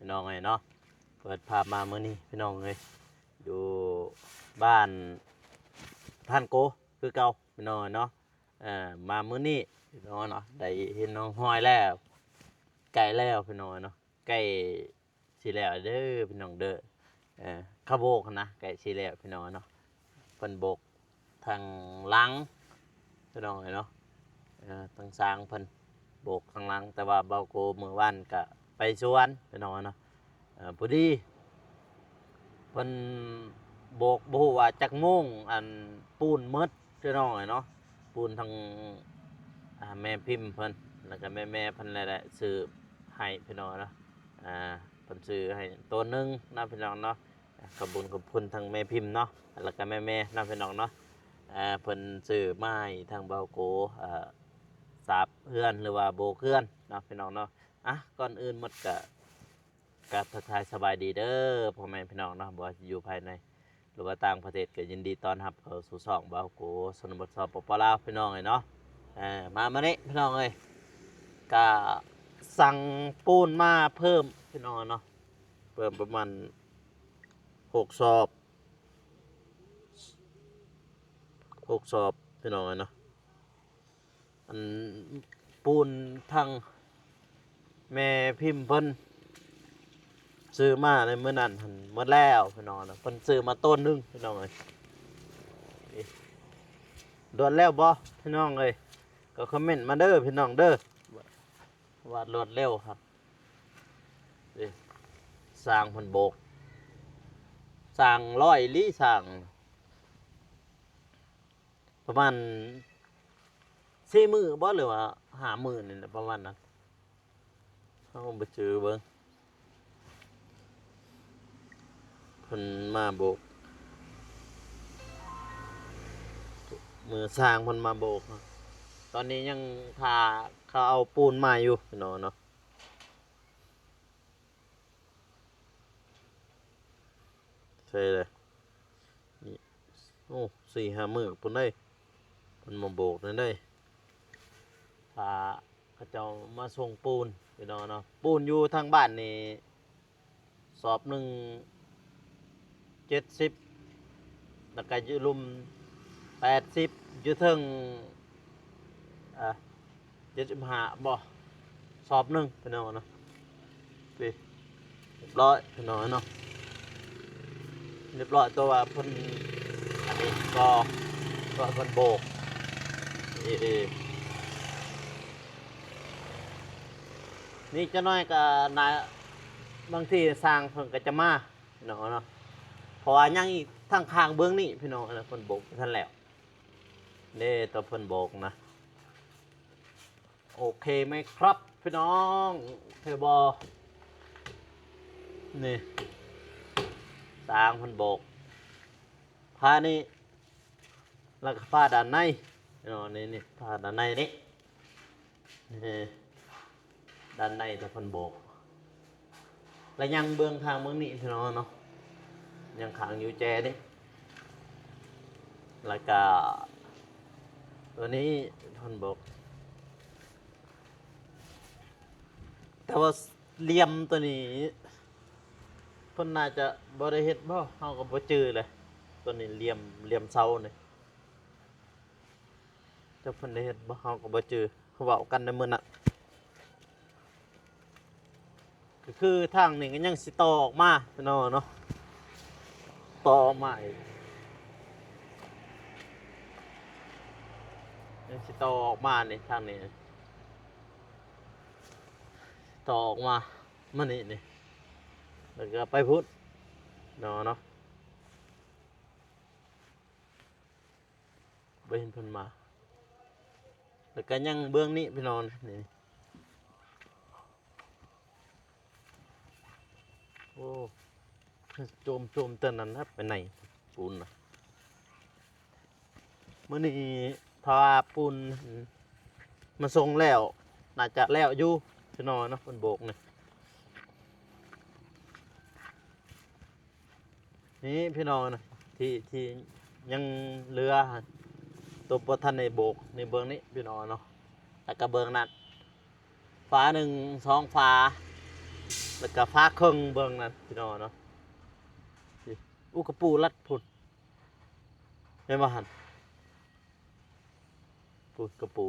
ພີ່ນ້ອງເອີຍເນາະ. ເປີດພາບມາມື້ນີ້ພີ່ນ້ອງເອີຍ ຢູ່ບ້ານທ່ານໂກຄືເກົ່າພີ່ນ້ອງເອີຍເນາະ. ເອີ ມາມື້ນີ້ພີ່ນ້ອງເນາະ ໄດ້ເຫັນຮ່ອງຮອຍແລ້ວ ໃກ້ແລ້ວພີ່ນ້ອງເນາະ ໃກ້ຊິແລ້ວເດີພີ່ນ້ອງເດີ. ເອີ ເຂົາໂບກຫັ້ນນະ ໃກ້ຊິແລ້ວພີ່ນ້ອງເນາະ. ເພິ່ນໂບກທາງຫຼັງພີ່ນ້ອງເອີຍເນາະ ເອີ ທາງຊ່າງເພິ່ນໂບກທາງຫຼັງ ແຕ່ວ່າບ່າວໂກມື້ວານກະໄປສວນພີ່ນ້ອງເນາະ. ເອີ ພໍດີເພິ່ນໂບກ ບໍ່ຮູ້ວ່າຈັກໂມງ ອັນ ປູນໝົດພີ່ນ້ອງເອີຍເນາະ. ປູນທັງ ອ່າ ແມ່ພິມເພິ່ນ ແລ້ວກະແມ່ໆເພິ່ນແຫຼະ ຊື້ໃຫ້ພີ່ນ້ອງເນາະ. ອ່າ ເພິ່ນຊື້ໃຫ້ໂຕໜຶ່ງເນາະພີ່ນ້ອງເນາະ. ຂອບບຸນຂອບຄຸນທັງແມ່ພິມເນາະ ແລ້ວກະແມ່ໆເນາະພີ່ນ້ອງເນາະ. ເພິ່ນຊື້ມາໃຫ້ທາງບ່າວໂກ ສາບເຮືອນ ຫຼືວ່າໂບກເຮືອນເນາະພີ່ນ້ອງເນາະ. ອ່ະ ກ່ອນອື່ນໝົດກະ ກະທັກທາຍສະບາຍດີເດີພໍ່ແມ່ພີ່ນ້ອງເນາະ ບໍ່ວ່າຊິຢູ່ພາຍໃນ ຫຼືວ່າຕ່າງປະເທດ ກໍຍິນດີຕ້ອນຮັບເຂົ້າສູ່ຊ່ອງບ່າວໂກ ຊົນນະບົດ ສປປ ລາວ ພີ່ນ້ອງເອີຍເນາະ. ເອີ ມາມື້ນີ້ພີ່ນ້ອງເອີຍ ກະສັ່ງປູນມາເພີ່ມພີ່ນ້ອງເນາະ ເພີ່ມປະມານຫົກສອບ ຫົກສອບພີ່ນ້ອງເອີຍເນາະ. ອັນ ປູນທາງແມ່ພິມເພິ່ນຊື້ມາໃນມື້ນັ້ນຫັ້ນໝົດແລ້ວພີ່ນ້ອງເນາະ. ເພິ່ນຊື້ມາໂຕໜຶ່ງພີ່ນ້ອງເອີຍ. ນີ້ ລວດແລ້ວບໍ່ພີ່ນ້ອງເອີຍ ກໍຄອມເມັນມາເດີພີ່ນ້ອງເດີ ວ່າລວດແລ້ວຫັ້ນ. ນີ້ ຊ່າງເພິ່ນໂບກ ຊ່າງຫຼໍ່ອີ່ຫຼີ ຊ່າງ ປະມານສີ່ມື້ບໍ່ ຫຼືວ່າຫ້າມື້ນີ້ແຫຼະ ປະມານນັ້ນ ເຮົາບໍ່ຈື່ເບິ່ງ. ເພິ່ນມາໂບກ ມື້ຊ່າງເພິ່ນມາໂບກ ຕອນນີ້ຍັງຖ້າເຂົາເອົາປູນມາຢູ່ເນາະ ເນາະ. ໃສ່ເລີຍ ນີ້ ໂອ້ ສີ່ຫ້າມື້ພຸ້ນເດ້ ເພິ່ນມາໂບກນັ້ນເດ້ ຖ້າເຂົາເຈົ້າມາສົ່ງປູນພີ່ນ້ອງເນາະ. ປູນຢູ່ທາງບ້ານນີ້ ສອບໜຶ່ງເຈັດສິບ ແລ້ວກະຢູ່ລຸ່ມແປດສິບ ຢູ່ເທິງ ອ່າ ເຈັດສິບຫ້າບໍ່ ສອບໜຶ່ງພີ່ນ້ອງເນາະ. ນີ້ ຮຽບຮ້ອຍພີ່ນ້ອງເນາະ ຮຽບຮ້ອຍ. ແຕ່ວ່າເພິ່ນ ອັນນີ້ກໍ ກໍເພິ່ນໂບກ ເອີ ນີ້ຈັກໜ້ອຍກໍໜ້າ ບາງທີຊ່າງເພິ່ນກໍຈະມາເນາະ ເນາະ ເພາະວ່າຍັງອີກທາງຂ້າງເບື້ອງນີ້ພີ່ນ້ອງ ອັນນັ້ນເພິ່ນໂບກບໍ່ທັນແລ້ວເດ້ ຕອນເພິ່ນໂບກນະ. ໂອເຄໄໝຄັບພີ່ນ້ອງ ໂອເຄບໍ່? ນີ້ ຊ່າງເພິ່ນໂບກ ພານີ້ ແລ້ວກໍພາດ້ານໃນເນາະ ນີ້ ນີ້ ພາດ້ານໃນນີ້ ນີ້ ດ້ານໃນທີ່ເພິ່ນໂບກ ແລ້ວຍັງເບື້ອງຂ້າງເບື້ອງນີ້ພີ່ນ້ອງເນາະ ຍັງຄ້າງຢູ່ແຈນີ້ ແລ້ວກໍຕົວນີ້ເພິ່ນໂບກ ແຕ່ວ່າຫຼ່ຽມຕົວນີ້ ເພິ່ນໜ້າຈະບໍ່ໄດ້ເຮັດບໍ່ ເຮົາກໍບໍ່ຈື່ແຫຼະ. ຕົວນີ້ຫຼ່ຽມ ຫຼ່ຽມເສົານີ້ ຈັກເພິ່ນໄດ້ເຮັດບໍ່ ເຮົາກໍບໍ່ຈື່ ເວົ້າກັນໃນມື້ນັ້ນ. ກໍຄືທາງນີ້ກໍຍັງຊິຕໍ່ອອກມາເນາະ ເນາະ ຕໍ່ອອກມາອີກ ຍັງຊິຕໍ່ອອກມານີ້ ທາງນີ້ ຕໍ່ອອກມາ ມານີ້ນີ້ ແລ້ວກໍໄປພຸ້ນເນາະ ເນາະ. ບໍ່ເຫັນເພິ່ນມາ ແລ້ວກໍຍັງເບື້ອງນີ້ພີ່ນ້ອງ ນີ້ ໂອ້ ໂຈມ ໂຈມແຕ່ນັ້ນນະ ໄປໃນປູນນະ. ມື້ນີ້ຖ້າວ່າປູນມາສົ່ງແລ້ວ ໜ້າຈະແລ້ວຢູ່ພີ່ນ້ອງເນາະ ເພິ່ນໂບກນີ້. ນີ້ພີ່ນ້ອງນະ ທີ່ ທີ່ຍັງເຫຼືອ ຕົວບໍ່ທັນໄດ້ໂບກ ນີ້ເບື້ອງນີ້ພີ່ນ້ອງເນາະ ແລ້ວກະເບື້ອງນັ້ນ ຝາໜຶ່ງ ສອງຝາ ແລ້ວກໍຝາເຄິ່ງເບິ່ງນັ້ນພີ່ນ້ອງເນາະ. ອຸກະປູລັດພຸ້ນ ແມ່ນບໍ່ຫັ້ນ? ພຸ້ນກະປູ.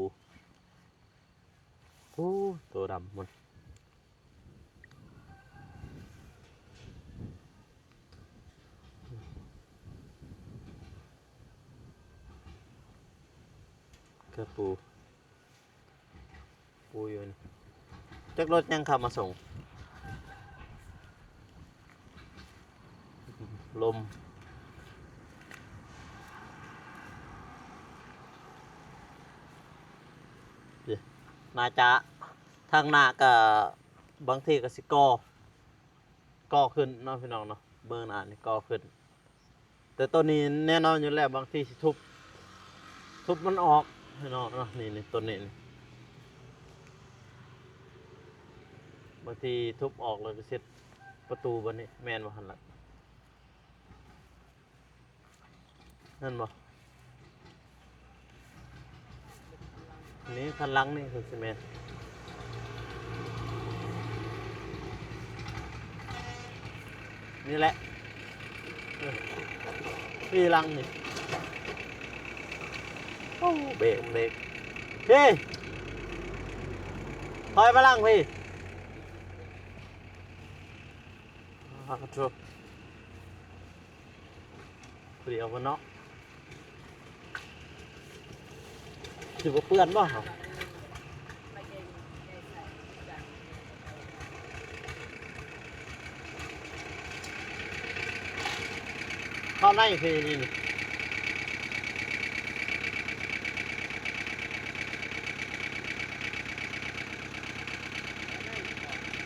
ໂອ້ ໂຕດຳພຸ້ນ ກະປູ ປູຢູ່ນີ້. ຈັກລົດຍັງເຂົ້າມາສົ່ງ? ລົມ ນີ້ ໜ້າຈະ ທາງໜ້າກໍບາງທີກໍຊິກໍ່ ກໍ່ຂຶ້ນເນາະພີ່ນ້ອງເນາະ. ເບິ່ງໜ້ານີ້ກໍ່ຂຶ້ນ ແຕ່ຕົວນີ້ແນ່ນອນຢູ່ແລ້ວ ບາງທີຊິທຸບ ທຸບມັນອອກພີ່ນ້ອງເນາະ. ນີ້ ນີ້ ຕົວນີ້ ນີ້ ບາງທີທຸບອອກແລ້ວກໍເຮັດປະຕູບາດນີ້ ແມ່ນບໍ່ຫັ້ນລະ? ແມ່ນບໍ່? ນີ້ຄັນຫຼັງນີ້ຄືຊິແມ່ນ ນີ້ແຫຼະ ເອີ ທີ່ຫຼັງນີ້. ໂອ້ ເບຣກ ເບຣກ ເຮີ້ຍ ຖອຍມາຫຼັງພີ້. ອາ ໂທ້ ຜູ້ດຽວເພິ່ນເນາະ ຊິບໍ່ເປື້ອນບໍ່? ເຂົ້າໃນຄືນີ້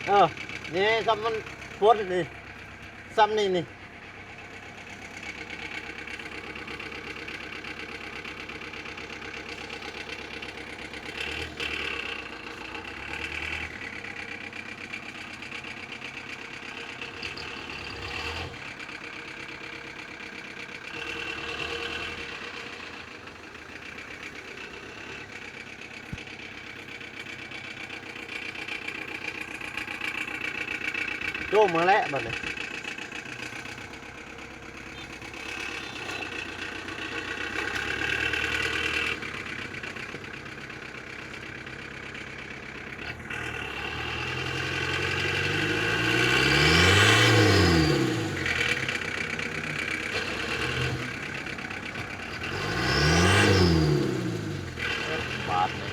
ເອີ ນີ້ ຊ່ຳມັນປົດນີ້ ຊ່ຳນີ້ນີ້. ໂຈ້ມາແລ້ວບັດນີ້. ບາດນີ້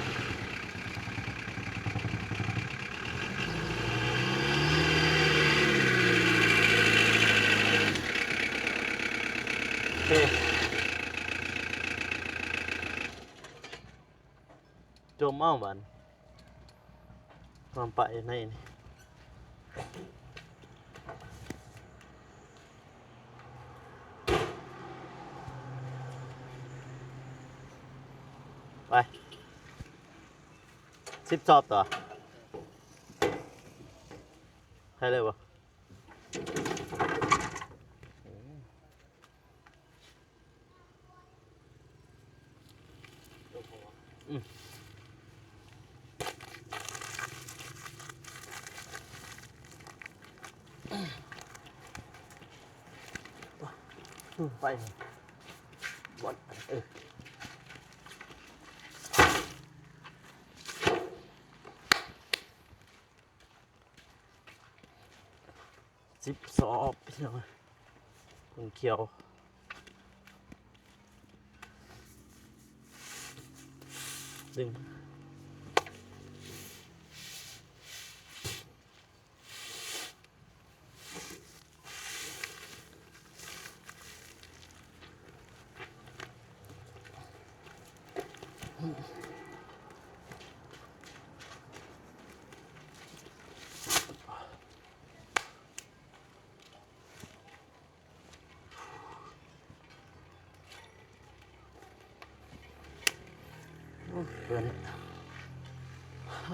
ໂອເຄ ຈົ່ມເອົາບາດນີ້ ມາປະຢູ່ໃນນີ້ ໄປ ສິບສອບຕໍ່ ໃຫ້ເລີຍບໍ່? ອືມ ໄປ ບ່ອນ ເອີ. ສິບສອບ ພີ່ນ້ອງ ຄົນຂຽວ ດຶງ. ໂອ້ ເພື່ອນ. ໂ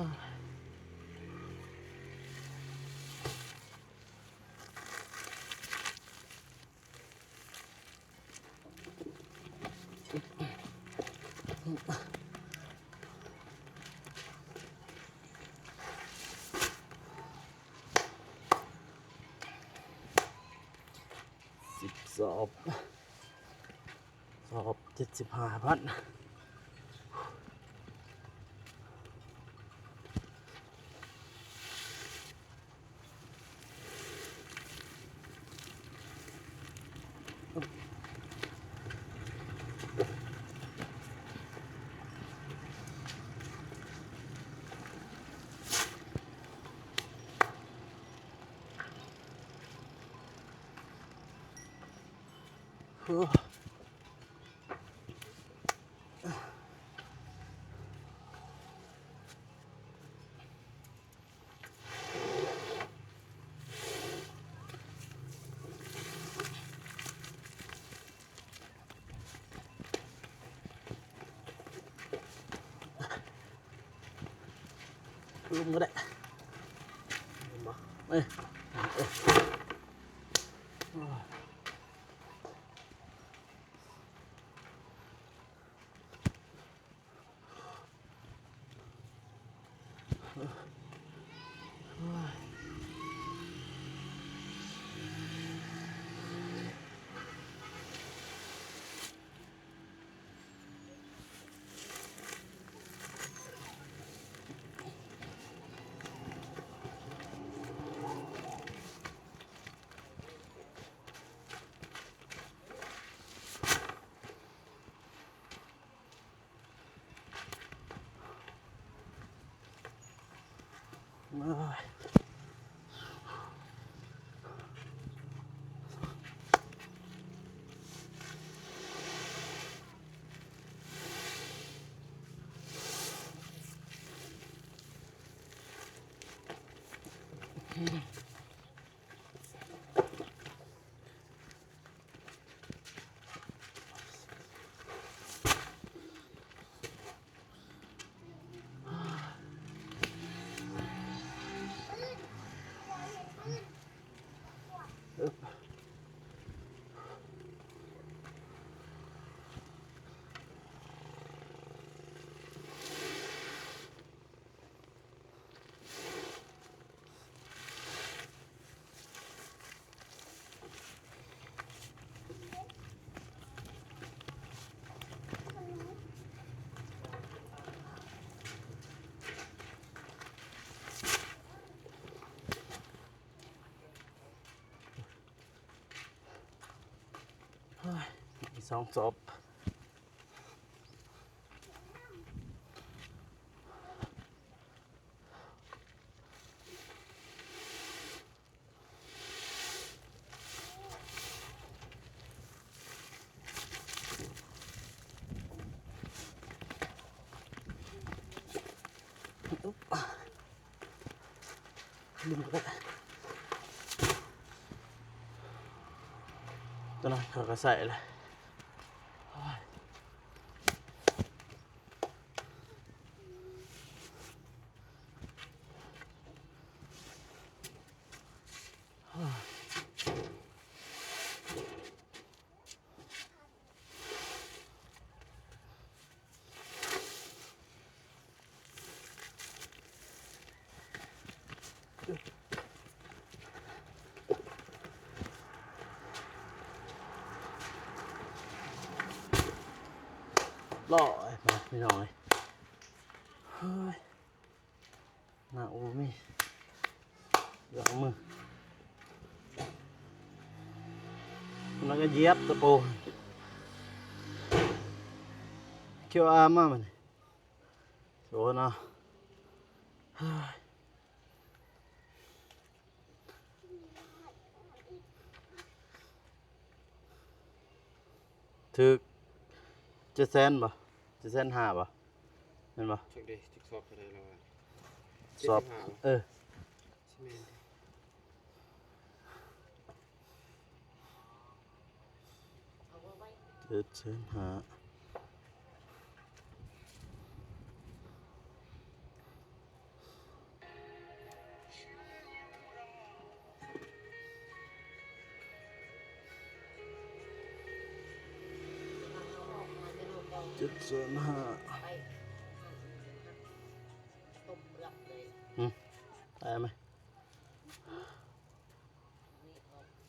ສອບ ສອບເຈັດສິບຫ້າພັນ. ລົງກໍໄດ້ ເຫັນບໍ່? ເອີ ເອີ. ເຮີ້ຍ ມີສອງສອບ. ດຶງກໍໄດ້ ຕົວນັ້ນເຂົາກໍໃສ່ແລ້ວ. ໂອ້ຍ ເລາະໄປພີ່ນ້ອງເອີຍ ເຮີ້ຍ. ໜ້າໂອມີ ເລື່ອງມື ແລ້ວກໍຢຽບຕະປູ ຄິວອາມາບັດນີ້ ໂອ້ເນາະ ເຮີ້ຍ ຖືກເຈັດແສນບໍ່? ເຈັດແສນຫ້າບໍ່? ແມ່ນບໍ່? ຈັກເດ້ ຈັກສອບເທົ່າໃດແລ້ວວ່າ ສອບ ເຈັດສິບຫ້າບໍ່? ເອີ ຊິແມ່ນເດ້ ເຈັດແສນຫ້າ. ເຈັດແສນຫ້າ ອືມ ໄດ້ໄໝ? ນີ້ອອກ ນີ້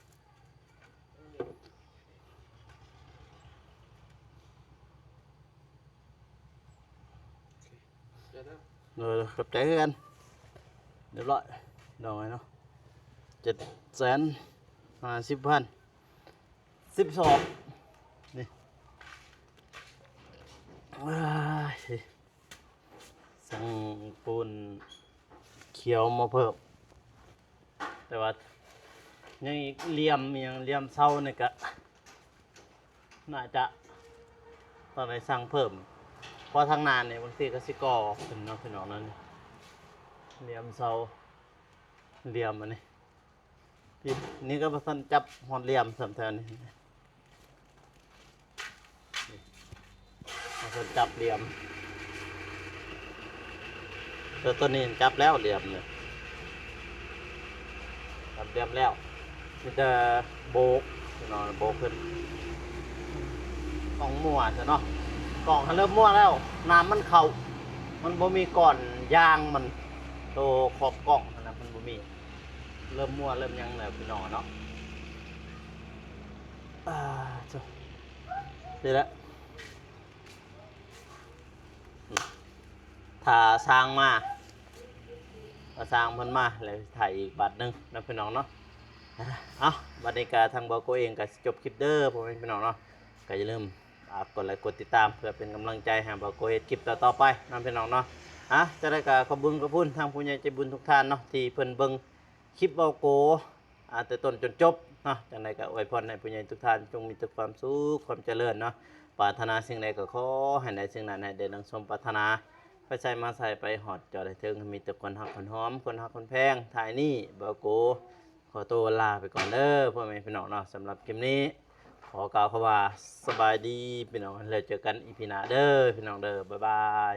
ນີ້ ໂດຍ ຂອບໃຈຄືກັນ. ຮຽບຮ້ອຍ ນ້ອງເອີຍເນາະ ເຈັດແສນຫ້າສິບພັນ ສິບສອງ ນີ້ ອ້າຍ ສັ່ງປູນຂຽວມາເພີ່ມ ແຕ່ວ່າຍັງອີກ ຫຼ່ຽມອີ່ຫຍັງ ຫຼ່ຽມເສົານີ້ກະ ໜ້າຈະຕ້ອງໄດ້ສັ່ງເພີ່ມ ເພາະທາງໜ້ານີ້ບາງທີກໍຊິກໍ່ຂຶ້ນເນາະ ພີ່ນ້ອງເນາະ. ນີ້ ຫຼ່ຽມເສົາ ຫຼ່ຽມອັນນີ້ ນີ້ກໍບໍ່ທັນຈັບຮອດຫຼ່ຽມຊ້ຳແຖວນີ້ ເຮົາເພິ່ນຈັບຫຼ່ຽມ ແຕ່ຕົວນີ້ຈັບແລ້ວ ຫຼ່ຽມນີ້ ຈັບຫຼ່ຽມແລ້ວ ມີແຕ່ໂບກເນາະ ໂບກຂຶ້ນ. ກ້ອງມົ່ວຊະເນາະ ກ້ອງຫັ້ນເລີ່ມມົ່ວແລ້ວ ນ້ຳມັນເຂົ້າ ມັນບໍ່ມີກ້ອນຢາງມັນ ໂຕຂອບກ້ອງຫັ້ນນະ ມັນບໍ່ມີ ເລີ່ມມົ່ວເລີ່ມຫຍັງແລ້ວ ພີ່ນ້ອງເນາະ. ອ່າ ໂທ້ ນີ້ແຫຼະ ຖ້າຊ່າງມາ ຖ້າຊ່າງເພິ່ນມາແລ້ວ ຖ່າຍອີກບາດໜຶ່ງເນາະ ພີ່ນ້ອງເນາະ. ເອົາ ບັດນີ້ກະທາງບ່າວໂກເອງກະຊິຈົບຄລິບເດີ ພໍ່ແມ່ພີ່ນ້ອງເນາະ. ກະຢ່າລືມ ຝາກກົດໄລກົດຕິດຕາມ ເພື່ອເປັນກຳລັງໃຈໃຫ້ບ່າວໂກເຮັດຄລິບຕໍ່ໆໄປເນາະ ພີ່ນ້ອງເນາະ. ອ່າ ຈັ່ງໃດກະຂອບບຸນຂອບຄຸນທາງຜູ້ໃຫຍ່ໃຈບຸນທຸກທ່ານເນາະ ທີ່ເພິ່ນເບິ່ງຄລິບບ່າວໂກ ອ່າ ແຕ່ຕົ້ນຈົນຈົບເນາະ. ຈັ່ງໃດກໍອວຍພອນໃຫ້ຜູ້ໃຫຍ່ທຸກທ່ານຈົ່ງມີແຕ່ຄວາມສຸກຄວາມຈະເລີນເນາະ. ປາດຖະໜາສິ່ງໃດກໍຂໍໃຫ້ໄດ້ສິ່ງນັ້ນ ໃຫ້ໄດ້ດັ່ງສົມປາດຖະໜາ ໄປໃສມາໃສໄປຮອດຈອດໃຫ້ເຖິງ ໃຫ້ມີແຕ່ຄົນຮັກຄົນຫອມ ຄົນຮັກຄົນແພງ. ທ້າຍນີ້ບ່າວໂກຂໍຕົວລາໄປກ່ອນເດີ ພໍ່ແມ່ພີ່ນ້ອງເນາະ. ສຳລັບຄລິບນີ້ຂໍກ່າວຄຳວ່າສະບາຍດີພີ່ນ້ອງ ແລ້ວເຈີກັນອີພີໜ້າເດີ ພີ່ນ້ອງເດີ ບາຍບາຍ.